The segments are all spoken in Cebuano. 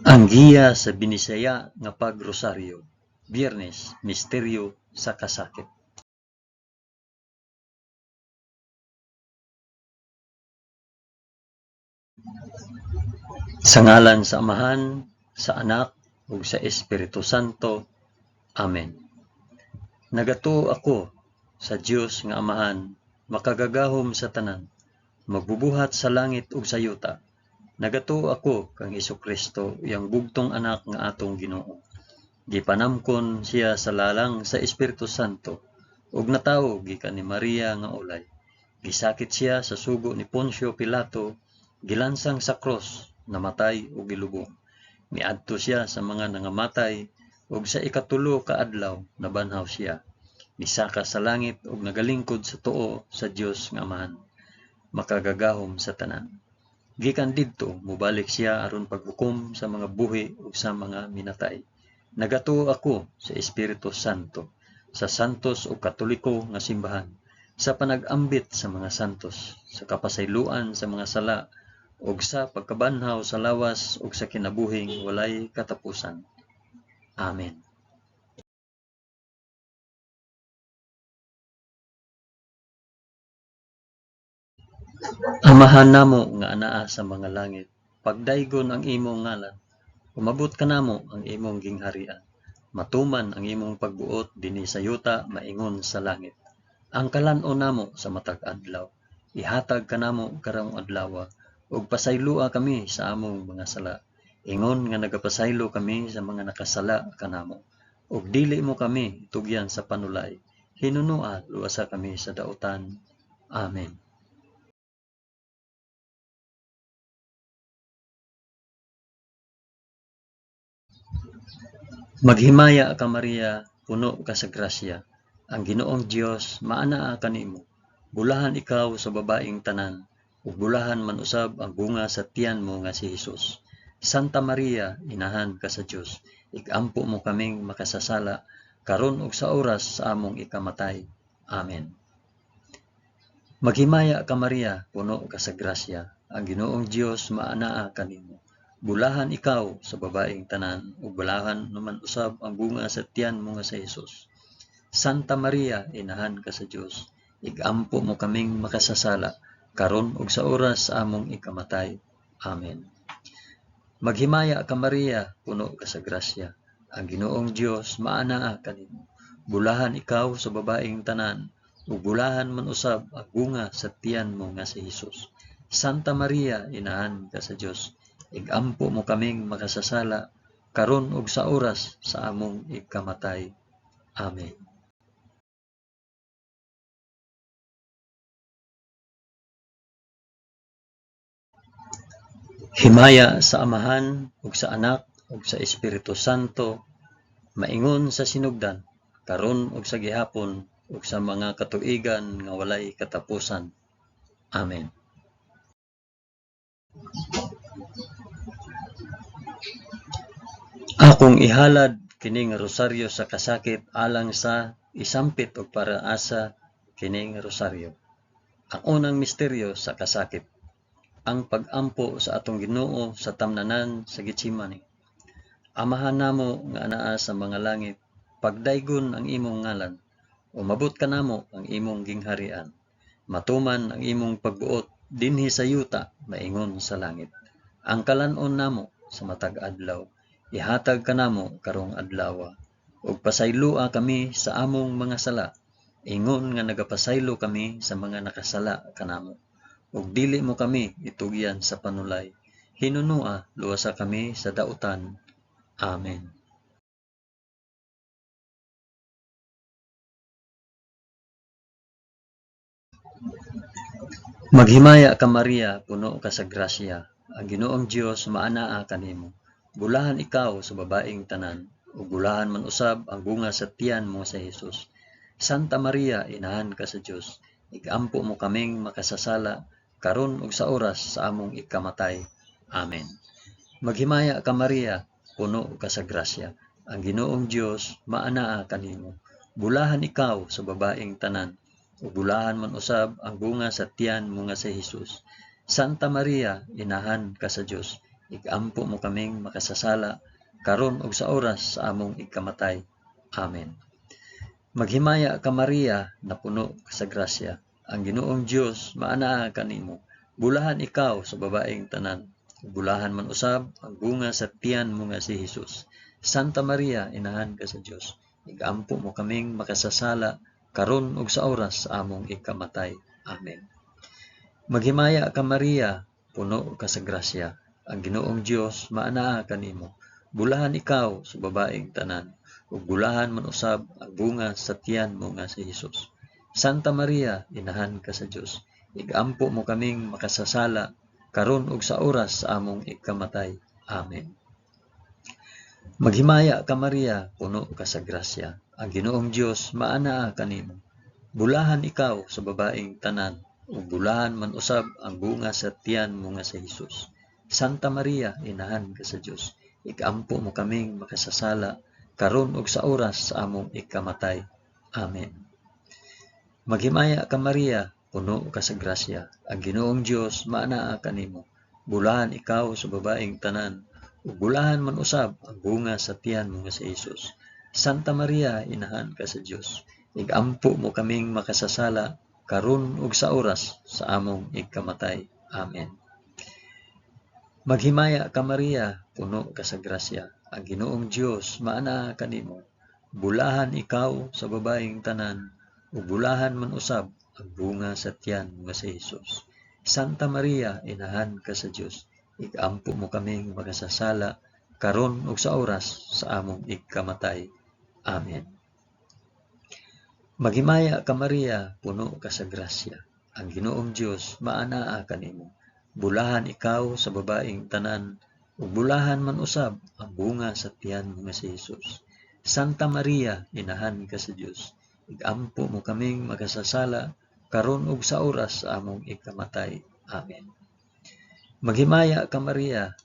Ang giya sa Binisaya nga Pagrosaryo, Biyernes, Misteryo sa Kasakit. Sa ngalan sa Amahan, sa Anak, ug sa Espiritu Santo. Amen. Nagatuo ako sa Dios nga Amahan, makagagahom sa tanan, magbubuhat sa langit ug sa yuta. Nagatuo ako kang Hesukristo, iyang bugtong anak nga atong Ginoo. Gipanamkon siya sa lalang sa Espiritu Santo, ug natawo gikan ni Maria nga ulay. Gisakit siya sa sugo ni Poncio Pilato, gilansang sa krus, namatay ug gilubong. Miadto siya sa mga nangamatay, ug sa ikatulo ka adlaw nabanhaw siya. Misaka sa langit ug nagalingkod sa tuo sa Dios nga Amahan, makagagahom sa tanan. Gikan didto mobalik siya aron paghukom sa mga buhi ug sa mga minatay. Nagatuo ako sa Espiritu Santo, sa santos ug katoliko nga simbahan, sa panag-ambit sa mga santos, sa kapasayloan sa mga sala, ug sa pagkabanhaw sa lawas ug sa kinabuhing walay katapusan. Amen. Amahan namo nga anaa sa mga langit, pagdaygon ang imong ngalan, umabot kanamo ang imong gingharian. Matuman ang imong pagbuot dinhi sa yuta maingon sa langit. Ang kalan-on namo sa matag adlaw, ihatag kanamo karong adlawa, ug pasayloa kami sa among mga sala, ingon nga nagapasaylo kami sa mga nakasala kanamo. Ug dili mo kami itugyan sa panulay, hinunoa luwasa kami sa dautan. Amen. Maghimaya ka Maria, puno ka sa grasya. Ang Ginoong Dios maanaa kanimo. Bulahan ikaw sa babaeng tanan, ug bulahan man usab ang bunga sa tiyan mo nga si Hesus. Santa Maria, inahan ka sa Dios, igampo mo kaming makasasala, karon ug sa oras sa among ikamatay. Amen. Maghimaya ka Maria, puno ka sa grasya. Ang Ginoong Dios maanaa kanimo. Bulahan ikaw sa babaeng tanan, ug bulahan naman usab ang bunga sa tiyan mo nga si Hesus. Santa Maria, inahan ka sa Dios, igampo mo kaming makasasala, karon ug sa oras sa among ikamatay. Amen. Maghimaya ka Maria, puno ka sa grasya. Ang Ginoong Dios maanaa kanimo. Bulahan ikaw sa babaeng tanan, ug bulahan man usab ang bunga sa tiyan mo nga si Hesus. Santa Maria, inahan ka sa Dios, igampo mo kaming makasasala, karon ug sa oras sa among ikamatay. Amen. Himaya sa Amahan ug sa Anak ug sa Espiritu Santo, maingon sa sinugdan, karon ug sa gihapon ug sa mga katuigan nga walay katapusan. Amen. Akong ihalad kining rosaryo sa kasakit alang sa isampit og para asa kining rosaryo. Ang unang misteryo sa kasakit, ang pag-ampo sa atong Ginoo sa tamnanan sa Getsemani. Amahan namo nga anaa sa mga langit, pagdaygon ang imong ngalan, umabot kanamo ang imong gingharian. Matuman ang imong pagbuot dinhi sa yuta maingon sa langit. Ang kalan-on namo sa matag adlaw, ihatag kanamo karong adlawa, ug pasayloa kami sa among mga sala, ingon nga nagapasaylo kami sa mga nakasala kanamo. Ug dili mo kami itugyan sa panulay, hinunoa luwasa kami sa dautan. Amen. Maghimaya ka Maria, puno ka sa grasya. Ang Ginoong Dios maanaa kanimo. Bulahan ikaw sa babaeng tanan, ug bulahan man usab ang bunga sa tiyan mo sa Hesus. Santa Maria, inahan ka sa Dios, igampo mo kaming makasasala, karon ug sa oras sa among ikamatay. Amen. Maghimaya ka Maria, puno ka sa grasya. Ang Ginoong Dios maanaa kanimo. Bulahan ikaw sa babaeng tanan, ug bulahan man usab ang bunga sa tiyan mo nga si Hesus. Santa Maria, inahan ka sa Dios, Igampo mo kaming makasasala, karon ug sa oras sa among ikamatay. Amen. Maghimaya ka Maria, napuno ka sa grasya. Ang Ginoong Dios maanaa kanimo. Bulahan ikaw sa babaeng tanan. Bulahan man usab ang bunga sa tiyan mo nga si Hesus. Santa Maria, inahan ka sa Dios. Igampo mo kaming makasasala, karon ug sa oras sa among ikamatay. Amen. Maghimaya ka Maria, puno ka sa grasya. Ang Ginoong Dios maanaa kanimo. Bulahan ikaw sa babaeng tanan, ug bulahan man usab ang bunga sa tiyan mo nga si Hesus. Santa Maria, inahan ka sa Dios. Igampo mo kaming makasasala, karon ug sa oras sa among ikamatay. Amen. Maghimaya ka Maria, puno ka sa grasya. Ang Ginoong Dios maanaa kanimo. Bulahan ikaw sa babaeng tanan, ug bulahan man usab ang bunga sa tiyan mo nga si Hesus. Santa Maria, inahan ka sa Dios. Igampo mo kaming makasasala, karon ug sa oras sa among ikamatay. Amen. Maghimaya ka Maria, puno ka sa grasya. Ang Ginoong Dios maanaa kanimo. Bulahan ikaw sa babaeng tanan, ug bulahan man usab ang bunga sa tiyan mo nga si Hesus. Santa Maria, inahan ka sa Dios. Igampo mo kaming makasasala, karon ug sa oras sa among ikamatay. Amen. Maghimaya ka Maria, puno ka sa grasya. Ang Ginoong Dios maanaa kanimo. Bulahan ikaw sa babaeng tanan, ug bulahan man usab ang bunga sa tiyan mo nga si Hesus. Santa Maria, inahan ka sa Dios. Igampo mo kaming makasasala, karon ug sa oras sa among ikamatay. Amen. Maghimaya ka Maria, puno ka sa grasya. Ang Ginoong Dios maanaa kanimo. Bulahan ikaw sa babaeng tanan, ug bulahan man usab ang bunga sa tiyan mo nga si Hesus. Santa Maria, inahan ka sa Dios. Igampo mo kaming makasasala, karon ug sa oras sa among ikamatay. Amen. Maghimaya ka Maria,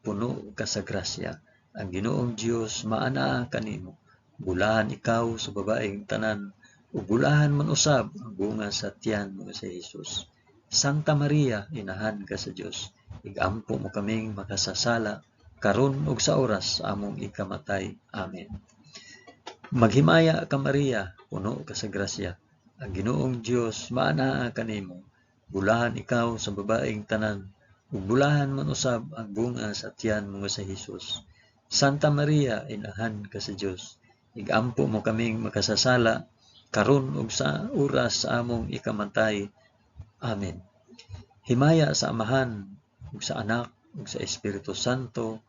puno ka sa grasya. Ang Ginoong Dios maanaa kanimo. Bulahan ikaw sa babaeng tanan, ug bulahan man usab ang bunga sa tiyan mo nga si Hesus. Santa Maria, inahan ka sa Dios. Igampo mo kaming makasasala, karon ug sa oras sa among ikamatay. Amen. Maghimaya ka Maria, puno ka sa grasya. Ang Ginoong Dios maanaa kanimo. Bulahan ikaw sa babaeng tanan, ug bulahan man usab ang bunga sa tiyan mo nga si Hesus. Santa Maria, inahan ka sa Dios. Igampo mo kaming makasasala, karon ug sa oras sa among ikamatay. Amen. Himaya sa Amahan, ug sa Anak, ug sa Espiritu Santo,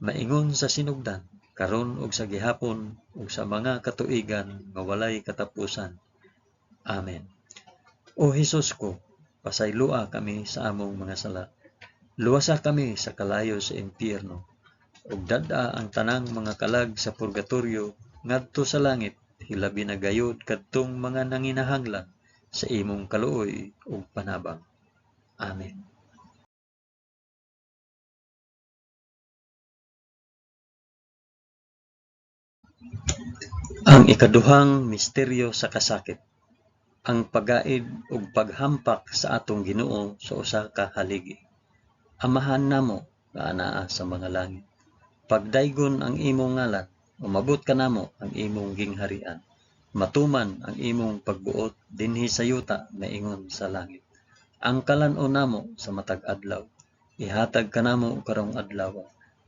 maingon sa sinugdan, karon ug sa gihapon, ug sa mga katuigan nga walay katapusan. Amen. O Hesus ko, pasayloa kami sa among mga sala. Luwasa kami sa kalayo sa impyerno, ug dad-a ang tanang mga kalag sa purgatorio ngadto sa langit, hilabi na gayod kadtong mga nanginahanglan sa imong kaluoy ug panabang. Amen. Ang ikaduhang misteryo sa kasakit, ang pagaid ug paghampak sa atong Ginoo sa usa ka haligi. Amahan namo nga anaa sa mga langit. Pagdaygon ang imong ngalan, umabot kanamo ang imong gingharian. Matuman ang imong pagbuot dinhi sa yuta maingon sa langit. Ang kalan-on namo sa matag adlaw, ihatag kanamo karong adlaw,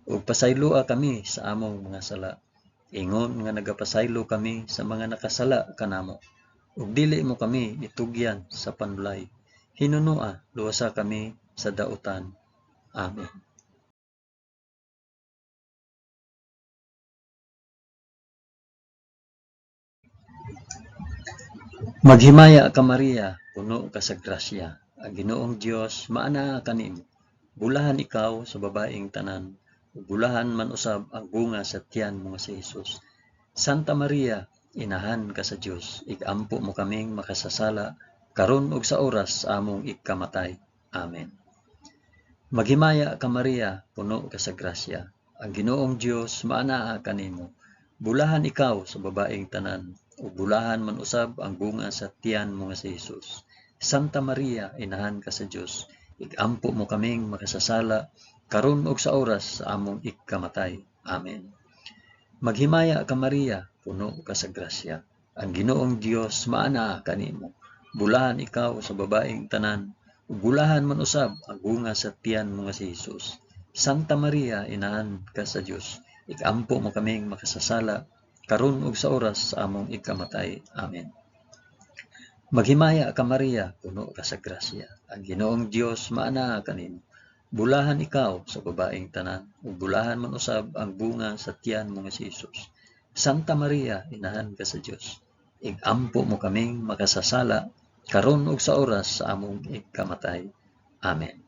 ug pasayloa kami sa among mga sala, ingon nga nagapasaylo kami sa mga nakasala kanamo. Ug dili mo kami itugyan sa panulay, hinunoa luwasa kami sa dautan. Amen. Maghimaya ka Maria, puno ka sa grasya. Ang Ginoong Dios maanaa kanimo. Bulahan ikaw sa babaeng tanan, ug bulahan man usab ang bunga sa tiyan mo nga si Hesus. Santa Maria, inahan ka sa Dios, igampo mo kaming makasasala, karon ug sa oras sa among ikamatay. Amen. Maghimaya ka Maria, puno ka sa grasya. Ang Ginoong Dios maanaa kanimo. Bulahan ikaw sa babaeng tanan, ug bulahan man usab ang bunga sa tiyan mo nga si Hesus. Santa Maria, inahan ka sa Dios, igampo mo kaming makasasala, karon ug sa oras sa among ikamatay. Amen. Maghimaya ka Maria, puno ka sa grasya. Ang Ginoong Dios maanaa kanimo. Bulahan ikaw sa babaeng tanan, ug bulahan man usab ang bunga sa tiyan mo nga si Hesus. Santa Maria, inahan ka sa Dios, ikampo mo kaming makasasala, karon ug sa oras sa among ikamatay. Amen. Maghimaya ka Maria, puno ka sa grasya. Ang Ginoong Dios maanaa kanimo. Bulahan ikaw sa babaeng tanan, ug bulahan man usab ang bunga sa tiyan mo nga si Hesus. Santa Maria, inahan ka sa Dios, igampo mo kaming makasasala, karon ug sa oras sa among ikamatay. Amen.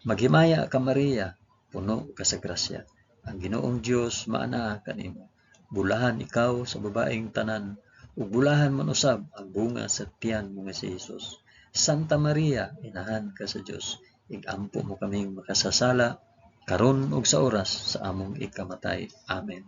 Maghimaya ka Maria, puno ka sa grasya. Ang Ginoong Dios maanaa kanimo. Bulahan ikaw sa babaeng tanan, ug bulahan man usab ang bunga sa tiyan mo nga si Hesus. Santa Maria, inahan ka sa Dios, igampo mo kaming makasasala, karon ug sa oras sa among ikamatay. Amen.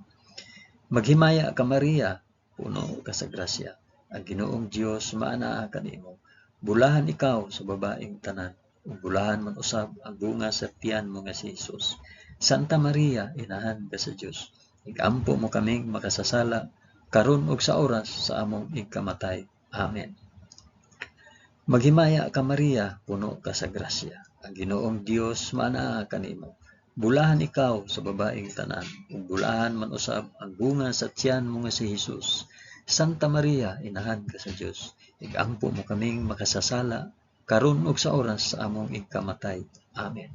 Maghimaya ka Maria, puno ka sa grasya. Ang Ginoong Dios maanaa kanimo. Bulahan ikaw sa babaeng tanan, ug bulahan man usab ang bunga sa tiyan mo nga si Hesus. Santa Maria, inahan ka sa Dios, igampo mo kaming makasasala, karon ug sa oras sa among ikamatay. Amen. Maghimaya ka Maria, puno ka sa grasya. Ang Ginoong Dios maanaa kanimo. Bulahan ikaw sa babaeng tanan, ug bulahan man usab ang bunga sa tiyan mo nga si Hesus. Santa Maria, inahan ka sa Dios, igampo mo kaming makasasala, karon ug sa oras sa among ikamatay. Amen.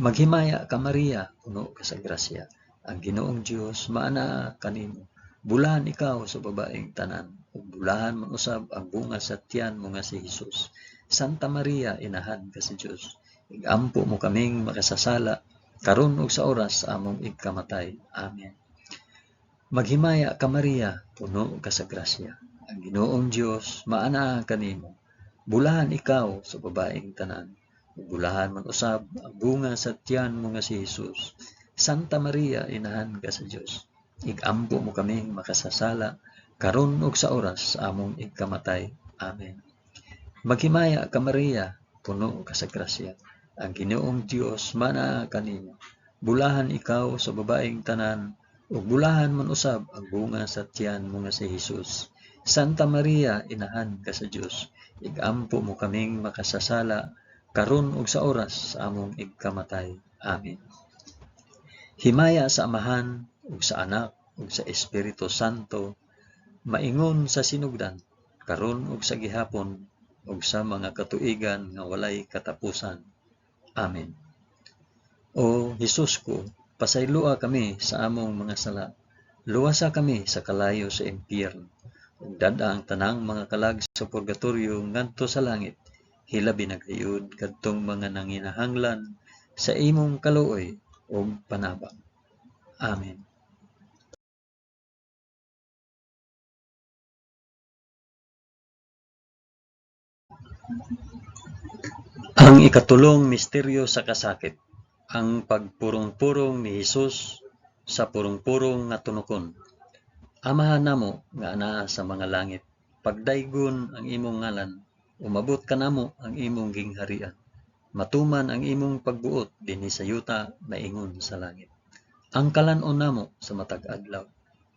Maghimaya ka Maria, puno ka sa grasya. Ang Ginoong Dios maanaa kanimo. Bulahan ikaw sa babaeng tanan, ug bulahan man usab ang bunga sa tiyan mo nga si Hesus. Santa Maria, inahan ka sa Dios, igampo mo kaming makasasala, karon ug sa oras sa among ikamatay. Amen. Maghimaya ka Maria, puno ka sa grasya. Ang Ginoong Dios maanaa kanimo. Bulahan ikaw sa babaeng tanan, ug bulahan man usab ang bunga sa tiyan mo nga si Hesus. Santa Maria, inahan ka sa Dios, igampo mo kaming makasasala, karon ug sa oras sa among ikamatay. Amen. Maghimaya ka Maria, puno ka sa grasya. Ang Ginoong Dios maanaa kanimo. Bulahan ikaw sa babaeng tanan, ug bulahan man usab ang bunga sa tiyan mo nga si Hesus. Santa Maria, inahan ka sa Dios, igampo mo kaming makasasala, karon ug sa oras sa among ikamatay. Amen. Himaya sa Amahan ug sa Anak ug sa Espiritu Santo, maingon sa sinugdan, karon ug sa gihapon, ug sa mga katuigan nga walay katapusan. Amen. O Hesus ko, pasayloa kami sa among mga sala. Luwasa kami sa kalayo sa impyerno. Ug dad-a ang tanang mga kalag sa purgatorio ngadto sa langit. Hilabi na gayud kadtong mga nanginahanglan sa imong kaluoy ug panabang. Amen. Ang ikatulong misteryo sa kasakit, ang pagpurong-purong ni Hesus sa purong-purong nga tunokon. Amahan namo nga anaa sa mga langit, pagdaygon ang imong ngalan, umabot kanamo ang imong gingharian. Matuman ang imong pagbuot dinhi sa yuta maingon sa langit. Ang kalan-on namo sa matag adlaw,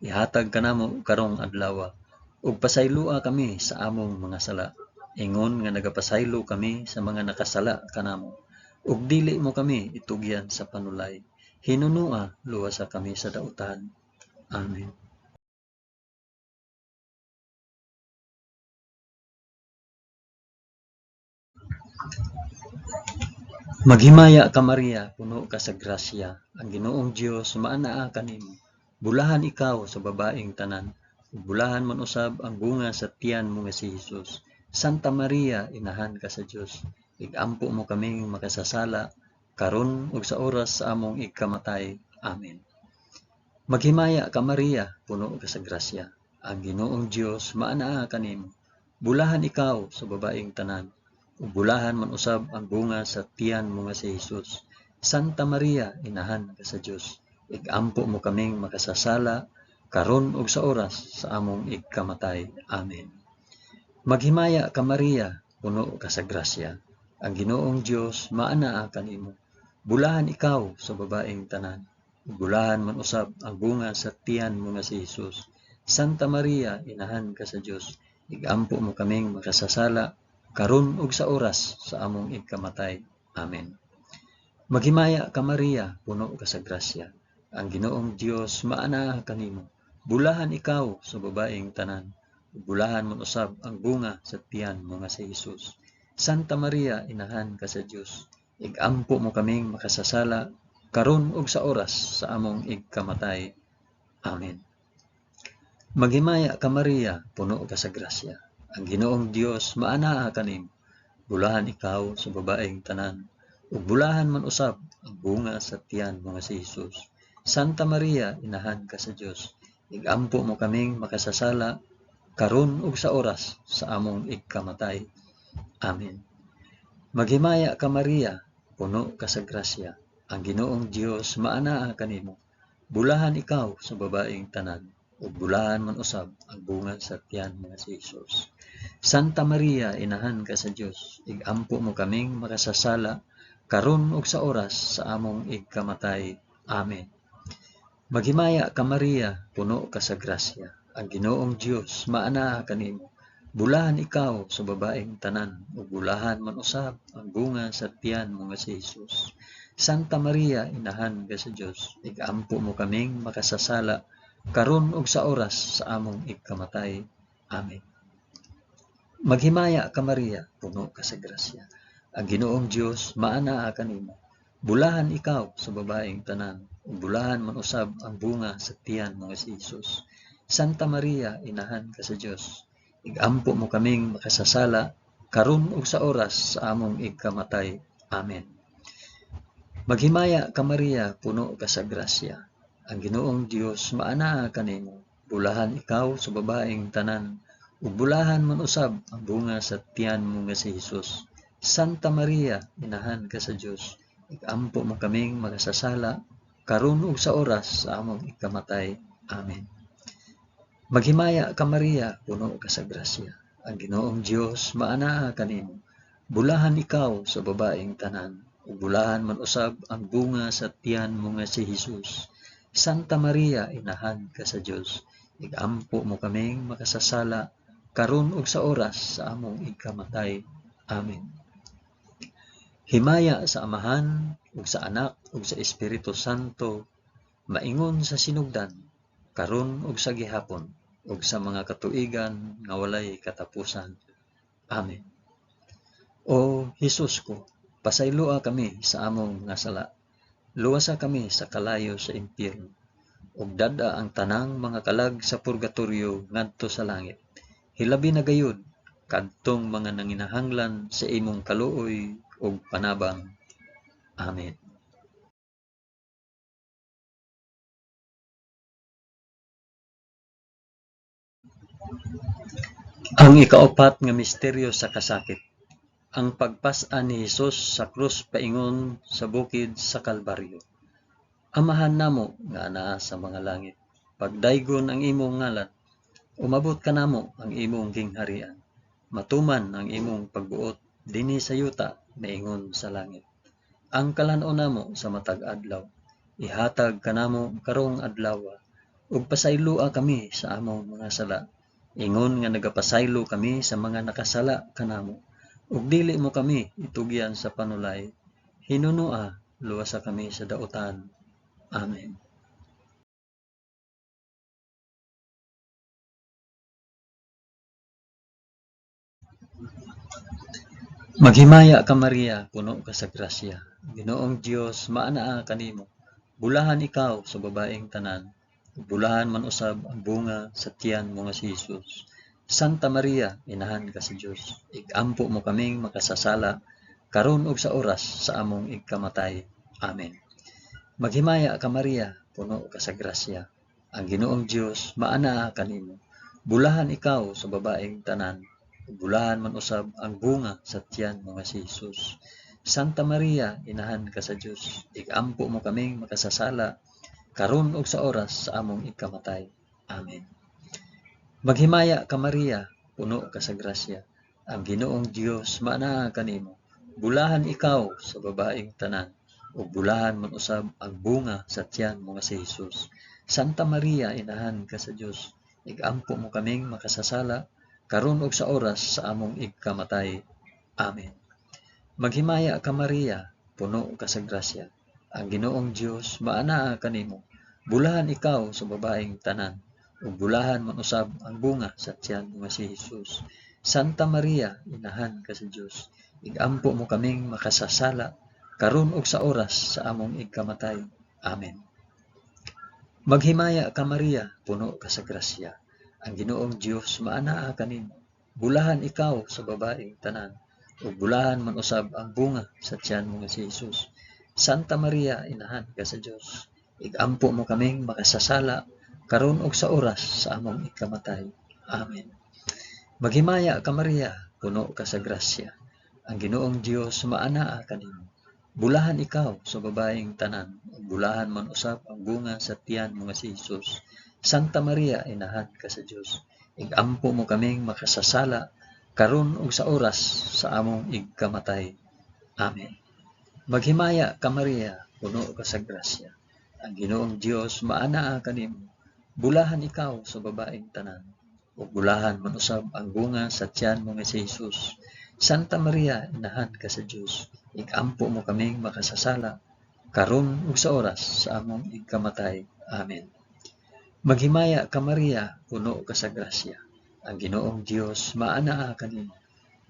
ihatag kanamo karong adlawa, ug pasayloa kami sa among mga sala, ingon nga nagapasaylo kami sa mga nakasala kanamo. Ug dili mo kami itugyan sa panulay, hinunua luwasa kami sa dautan. Amen. Maghimaya ka Maria, puno ka sa grasya, ang Ginoong Dios maanaa kanimo. Bulahan ikaw sa babaeng tanan, ug bulahan man usab ang bunga sa tiyan mo nga si Hesus. Santa Maria, inahan ka sa Dios, igampo mo kaming makasasala, karon ug sa oras sa among ikamatay. Amen. Maghimaya ka Maria, puno ka sa grasya, ang Ginoong Dios maanaa kanimo. Bulahan ikaw sa babaeng tanan, ug bulahan man usab ang bunga sa tiyan mo nga si Hesus. Santa Maria, inahan ka sa Dios, igampo mo kaming makasasala, karon ug sa oras sa among ikamatay. Amen. Maghimaya ka Maria, puno ka sa grasya, ang Ginoong Dios maanaa kanimo. Bulahan ikaw sa babaeng tanan, ug bulahan man usab ang bunga sa tiyan mo nga si Hesus. Santa Maria, inahan ka sa Dios, igampo mo kaming makasasala, karon ug sa oras sa among igkamatay. Amen. Maghimaya ka Maria, puno ka sa grasya. Ang Ginoong Dios maanaa kanimo. Bulahan ikaw sa babaeng tanan, ug bulahan man usab ang bunga sa tiyan mo nga si Hesus. Santa Maria, inahan ka sa Dios, igampo mo kaming makasasala, karon ug sa oras sa among igkamatay. Amen. Maghimaya ka Maria, puno ka sa grasya. Ang Ginoong Dios maanaa kanimo. Bulahan ikaw sa babaeng tanan, ug bulahan man usab ang bunga sa tiyan mo nga si Hesus. Santa Maria, inahan ka sa Dios, igampo mo kaming makasasala, karon ug sa oras sa among igkamatay. Amen. Maghimaya ka Maria, puno ka sa grasya. Ang Ginoong Dios maanaa kanimo. Bulahan ikaw sa babaeng tanan, ug bulahan man usab ang bunga sa tiyan mo nga si Hesus. Santa Maria, inahan ka sa Dios, igampo mo kaming makasasala, karon ug sa oras sa among igkamatay. Amen. Maghimaya ka Maria, puno ka sa grasya. Ang Ginoong Dios maanaa kanimo. Bulahan ikaw sa babaeng tanan, ug bulahan man usab ang bunga sa tiyan mo nga si Hesus. Santa Maria, inahan ka sa Dios, igampo mo kaming makasasala, karon ug sa oras sa among igkamatay. Amen. Maghimaya ka Maria, puno ka sa grasya. Ang Ginoong Dios maanaa kanimo. Bulahan ikaw sa babaeng tanan, ug bulahan man usab ang bunga sa tiyan mo nga si Hesus. Santa Maria, inahan ka sa Dios, igampo mo kaming makasasala, karon ug sa oras sa among igkamatay. Amen. Maghimaya ka Maria, puno ka sa grasya. Ang Ginoong Dios maanaa kanimo. Bulahan ikaw sa babaeng tanan, ug bulahan man usab ang bunga sa tiyan mo nga si Hesus. Santa Maria, inahan ka sa Dios, igampo mo kaming makasasala, karon ug sa oras sa among igkamatay. Amen. Maghimaya ka Maria, puno ka sa grasya. Ang Ginoong Dios maanaa kanimo. Bulahan ikaw sa babaeng tanan, ug bulahan man usab ang bunga sa tiyan mo nga si Hesus. Santa Maria, inahan ka sa Dios, igampo mo kaming makasasala, karon ug sa oras sa among igkamatay. Amen. Himaya sa Amahan, ug sa Anak, ug sa Espiritu Santo, maingon sa sinugdan, karon ug sa gihapon, ug sa mga katuigan nga walay katapusan. Amen. O Hesus ko, pasayloa kami sa among mga sala. Luwasa kami sa kalayo sa impyerno, ug dad-a ang tanang mga kalag sa purgatorio ngadto sa langit. Hilabi na gayud kadtong mga nanginahanglan sa imong kaluoy ug panabang. Amen. Ang ikaapat nga misteryo sa kasakit, ang pagpas-an ni Hesus sa krus paingon sa bukid sa Kalbaryo. Amahan namo nga anaa sa mga langit, pagdaygon ang imong ngalan, umabot kanamo ang imong gingharian, matuman ang imong pagbuot dinhi sa yuta maingon sa langit. Ang kalan-on namo sa matag adlaw, ihatag kanamo karong adlaw, ug pasayloa kami sa among mga sala, ingon nga nagapasaylo kami sa mga nakasala kanamo, ug dili mo kami itugyan sa panulay, hinunoa luwasa kami sa dautan. Amen. Maghimaya ka Maria, puno ka sa grasya. Ginoong Dios maanaa kanimo. Bulahan ikaw sa babaeng tanan, ug bulahan man usab ang bunga sa tiyan mo nga si Hesus. Santa Maria, inahan ka sa Dios, igampo mo kaming makasasala, karon ug sa oras sa among igkamatay. Amen. Maghimaya ka Maria, puno ka sa grasya. Ang Ginoong Dios maanaa kanimo. Bulahan ikaw sa babaeng tanan, ug bulahan man usab ang bunga sa tiyan mo nga si Hesus. Santa Maria, inahan ka sa Dios, igampo mo kaming makasasala, karon ug sa oras sa among igkamatay. Amen. Maghimaya ka Maria, puno ka sa grasya. Ang Ginoong Dios maanaa kanimo. Bulahan ikaw sa babaeng tanan, ug bulahan man usab ang bunga sa tiyan mo nga si Hesus. Santa Maria, inahan ka sa Dios, igampo mo kaming makasasala, karon ug sa oras sa among igkamatay. Amen. Maghimaya ka Maria, puno ka sa grasya. Ang Ginoong Dios maanaa kanimo. Bulahan ikaw sa babaeng tanan, ug bulahan man usab ang bunga sa tiyan mo nga si Hesus. Santa Maria, inahan ka sa Dios, igampo mo kaming makasasala, karon ug sa oras sa among igkamatay. Amen. Maghimaya ka Maria, puno ka sa grasya. Ang Ginoong Dios maanaa kanimo. Bulahan ikaw sa babaeng tanan, ug bulahan man usab ang bunga sa tiyan mo nga si Hesus. Santa Maria, inahan ka sa Dios, igampo mo kaming makasasala, karon ug sa oras sa among ikamatay. Amen. Maghimaya ka Maria, puno ka sa grasya. Ang Ginoong Dios maanaa kanimo. Bulahan ikaw sa babaeng tanan, ug bulahan man usab ang bunga sa tiyan mo nga si Hesus. Santa Maria, inahan ka sa Dios, igampo mo kaming makasasala, karon ug sa oras sa among igkamatay. Amen. Maghimaya ka Maria, puno ka sa grasya. Ang Ginoong Dios maanaa kanimo. Bulahan ikaw sa babaeng tanan, ug bulahan man usab ang bunga sa tiyan mo nga si Hesus. Santa Maria, inahan ka sa Dios, igampo mo kaming makasasala, karon ug sa oras sa among igkamatay. Amen. Maghimaya ka Maria, puno ka sa grasya. Ang Ginoong Dios maanaa kanimo.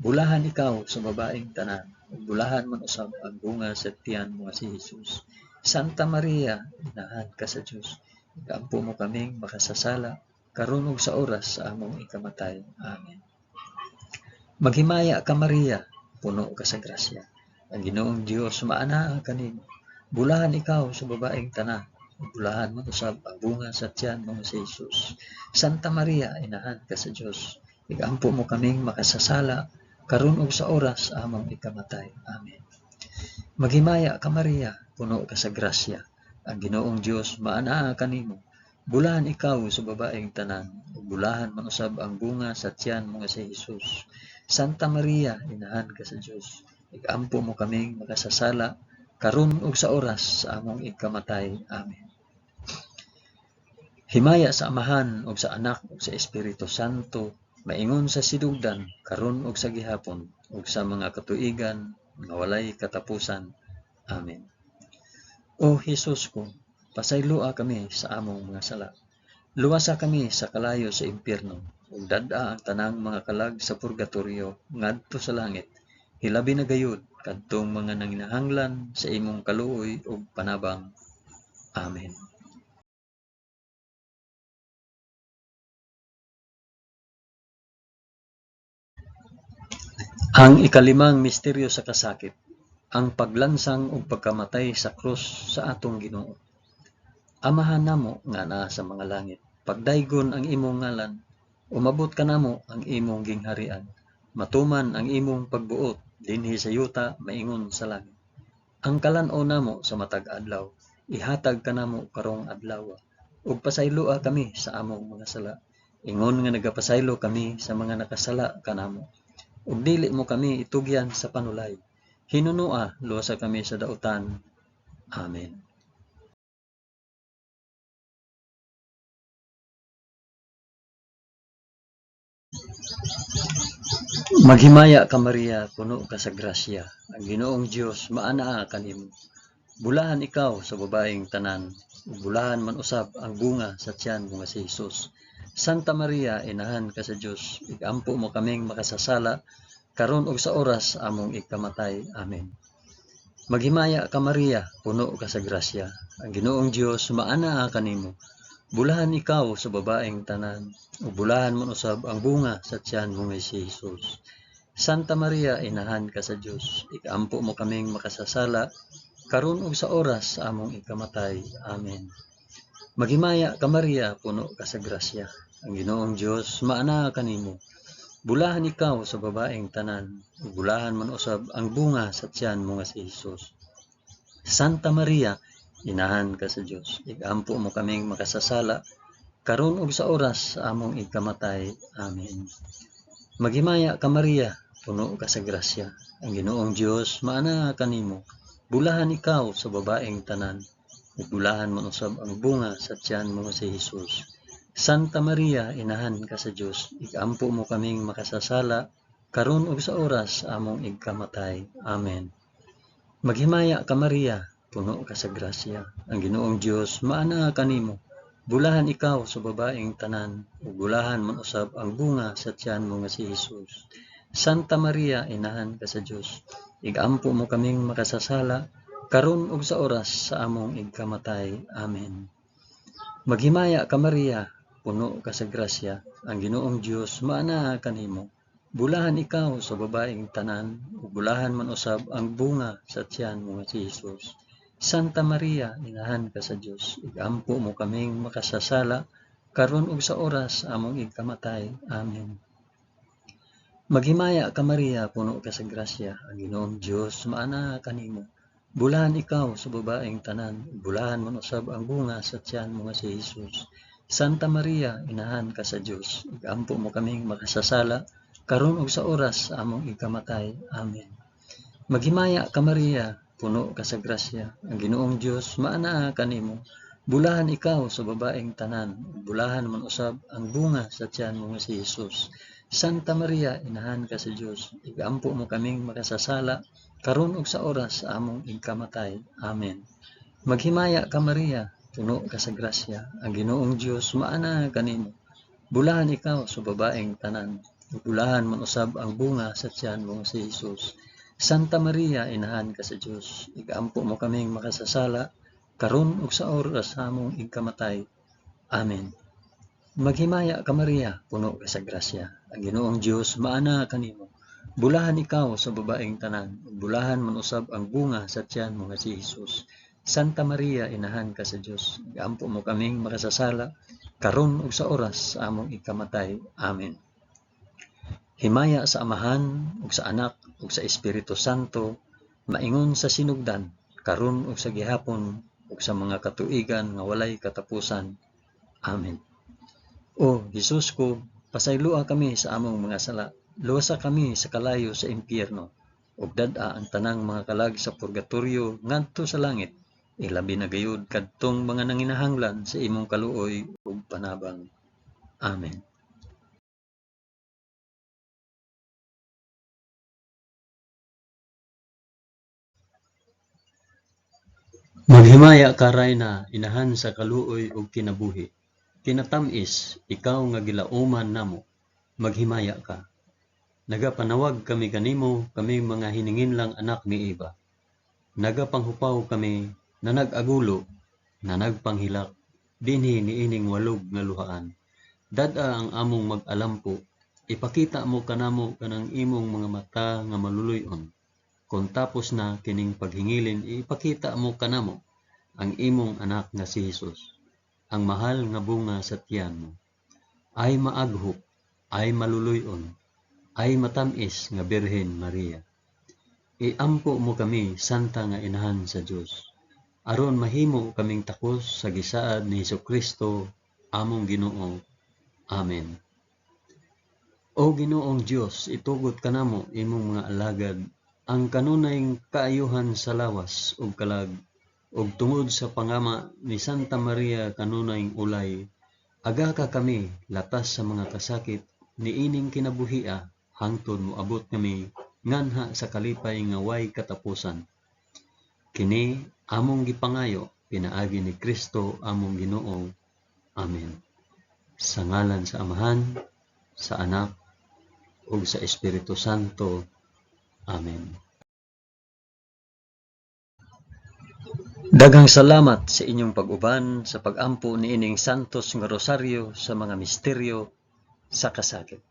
Bulahan ikaw sa babaeng tanan, ug bulahan man usab ang bunga sa tiyan mo nga si Hesus. Santa Maria, inahan ka sa Dios, igampo mo kaming makasasala, karon ug sa oras sa among ikamatay. Amen. Maghimaya ka Maria, puno ka sa grasya. Ang Ginoong Dios maanaa kanimo. Bulahan ikaw sa babaeng tanan, ug bulahan man usab ang bunga sa tiyan mo nga si Hesus. Santa Maria, inahan ka sa Dios, igampo mo kaming makasasala, karon ug sa oras sa among ikamatay. Amen. Maghimaya ka Maria, puno ka sa grasya. Ang Ginoong Dios maanaa kanimo. Bulahan ikaw sa babaeng tanan, ug bulahan man usab ang bunga sa tiyan mo nga si Hesus. Santa Maria, inahan ka sa Dios, igampo mo kaming makasasala, karon ug sa oras sa among ikamatay. Amen. Himaya sa Amahan ug sa Anak ug sa Espiritu Santo, maingon sa sinugdan, karon ug sa gihapon, ug sa mga katuigan nga walay katapusan. Amen. O Hesus ko, pasayloa kami sa among mga sala. Luwasa kami sa kalayo sa impyerno, ug dad-a ang tanang mga kalag sa purgatorio ngadto sa langit. Hilabi na gayud kadtong mga nanginahanglan sa imong kaluoy ug panabang. Amen. Ang ikalimang misteryo sa kasakit, ang paglansang ug pagkamatay sa krus sa atong Ginoo. Amahan namo nga naa sa mga langit, pagdaygon ang imong ngalan, umabot kanamo ang imong gingharian, matuman ang imong pagbuot dinhi sa yuta maingon sa langit. Ang kalan-on namo sa matag adlaw, ihatag kanamo karong adlaw, ug pasayloa kami sa among mga sala, ingon nga nagapasaylo kami sa mga nakasala kanamo. Ug dili mo kami itugyan sa panulay, hinunoa luwasa kami sa dautan. Amen. Maghimaya ka Maria, puno ka sa grasya. Ang Ginoong Dios maanaa kanimo. Bulahan ikaw sa babaeng tanan, ug bulahan man usab ang bunga sa tiyan mo nga si Hesus. Santa Maria, inahan ka sa Dios, igampo mo kaming makasasala, karon ug sa oras among ikamatay. Amen. Maghimaya ka Maria, puno ka sa grasya. Ang Ginoong Dios maanaa kanimo. Bulahan ikaw sa babaeng tanan, ug bulahan man usab ang bunga sa tiyan mo nga si Hesus. Santa Maria, inahan ka sa Dios, ikampo mo kaming makasasala, karon ug sa oras sa among ikamatay. Amen. Maghimaya ka Maria, puno ka sa grasya. Ang Ginoong Dios maanaa kanimo. Bulahan ikaw sa babaeng tanan, ug bulahan man usab ang bunga sa tiyan mo nga si Hesus. Santa Maria, inahan ka sa Dios, igampo mo kaming makasasala, karon ug sa oras sa among ikamatay. Amen. Maghimaya ka Maria, puno ka sa grasya. Ang Ginoong Dios maanaa kanimo. Bulahan ikaw sa babaeng tanan, ug bulahan man usab ang bunga sa tiyan mo nga si Hesus. Santa Maria, inahan ka sa Dios, igampo mo kaming makasasala, karon ug sa oras sa among igkamatay. Amen. Maghimaya ka Maria, puno ka sa grasya, ang Ginoong Dios maanaa kanimo. Bulahan ikaw sa babaeng tanan, ug bulahan man usab ang bunga sa tiyan mo nga si Hesus. Santa Maria, inahan ka sa Dios, igampo mo kaming makasasala, karon ug sa oras sa among igkamatay. Amen. Maghimaya ka Maria, puno ka sa grasya, ang Ginoong Dios maanaa kanimo. Bulahan ikaw sa babaeng tanan, ug bulahan man usab ang bunga sa tiyan mo nga si Hesus. Santa Maria, inahan ka sa Dios, igampo mo kaming makasasala, karon ug sa oras sa among igkamatay. Amen. Maghimaya ka Maria, puno ka sa grasya, ang Ginoong Dios maanaa kanimo. Bulahan ikaw sa babaeng tanan, ug bulahan man usab ang bunga sa tiyan mo nga si Hesus. Santa Maria, inahan ka sa Dios, igampo mo kaming makasasala, karon ug sa oras sa among igkamatay. Amen. Maghimaya ka Maria, puno ka sa grasya, ang Ginoong Dios maanaa kanimo. Bulahan ikaw sa babaeng tanan, ug bulahan man usab ang bunga sa tiyan mo nga si Hesus. Santa Maria, inahan ka sa Dios, igampo mo kaming makasasala, karon ug sa oras sa among igkamatay. Amen. Maghimaya ka Maria, puno ka sa grasya, ang Ginoong Dios maanaa kanimo. Bulahan ikaw sa babaeng tanan, ug bulahan man usab ang bunga sa tiyan mo nga si Hesus. Santa Maria, inahan ka sa Dios, igampo mo kaming makasasala, karon ug sa oras sa among igkamatay. Amen. Maghimaya ka Maria, puno ka sa grasya, ang Ginoong Dios maanaa kanimo. Bulahan ikaw sa babaeng tanan, ug bulahan man usab ang bunga sa tiyan mo nga si Hesus. Santa Maria, inahan ka sa Dios, igampo mo kaming makasasala, karon ug sa oras sa among igkamatay. Amen. Himaya sa Amahan ug sa Anak ug sa Espiritu Santo, maingon sa sinugdan, karon ug sa gihapon ug sa mga katuigan nga walay katapusan. Amen. O Hesus ko, pasayloa kami sa among mga sala, luwasa kami sa kalayo sa impyerno, ug dad-a ang tanang mga kalag sa purgatorio ngadto sa langit, ilabi na gayud kadtong mga nanginahanglan sa imong kaluoy ug panabang. Amen. Maghimaya ka Rayna, inahan sa kaluoy ug kinabuhi. Kinatam-is, ikaw nga gilauman namo, maghimaya ka. Nagapanawag kami kanimo, kaming mga hininginlang anak ni Eva. Nagapanghupaw kami, nanag-agulo, nanagpanghilak, dinhi niining walog nga luhaan. Dad-a ang among mag-alampo, ipakita mo kanamo kanang imong mga mata nga maluluy-on. Kon tapos na kining paghingilin, ipakita mo kanamo ang imong anak nga si Hesus, ang mahal nga bunga sa tiyan mo. Ay maaghop, ay maluluy-on, ay matam-is nga Birhen Maria. Iampo mo kami, Santa nga Inahan sa Dios, aron mahimo kaming takos sa gisaad ni Hesukristo among Ginoo. Amen. O Ginoong Dios, itugot kanamo imong mga alagad ang kanunay kaayuhan sa lawas ug kalag, ug tungod sa pangama ni Santa Maria kanunay ulay, agaka kami latas sa mga kasakit niining kinabuhia hangtod moabot kami nganha sa kalipay nga way katapusan. Kini among gipangayo pinaagi ni Kristo among Ginoo. Amen. Sa ngalan sa Amahan, sa Anak, ug sa Espiritu Santo. Amen. Daghang salamat sa inyong pag-uban sa pag-ampo niining Santos nga Rosaryo sa mga misteryo sa kasakit.